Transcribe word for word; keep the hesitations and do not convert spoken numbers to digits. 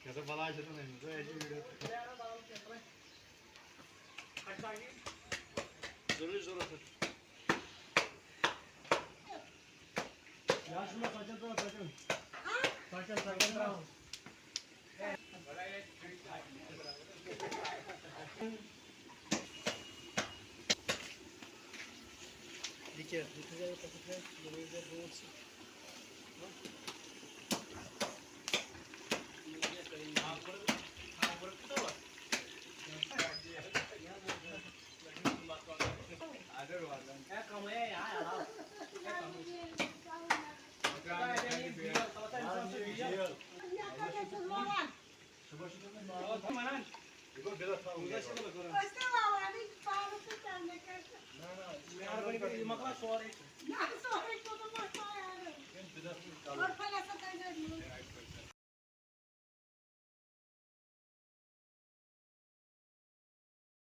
یۄس زَن بَلاے چھِ آسان أنمٕژ، أسۍ چھِ ویٖڈیو ضروٗری ضروٗرت۔ یہِ حظ چھُ مےٚ ژۄچَن ترٛاوُن، ژۄچَن۔ ژۄچَن، ژۄچَن ترٛاوُن۔ یہِ کیٛاہ؟ یہِ تھٲیزیو تَتھ پٮ۪ٹھ، یہِ روزِ برونٛٹھ سُہ۔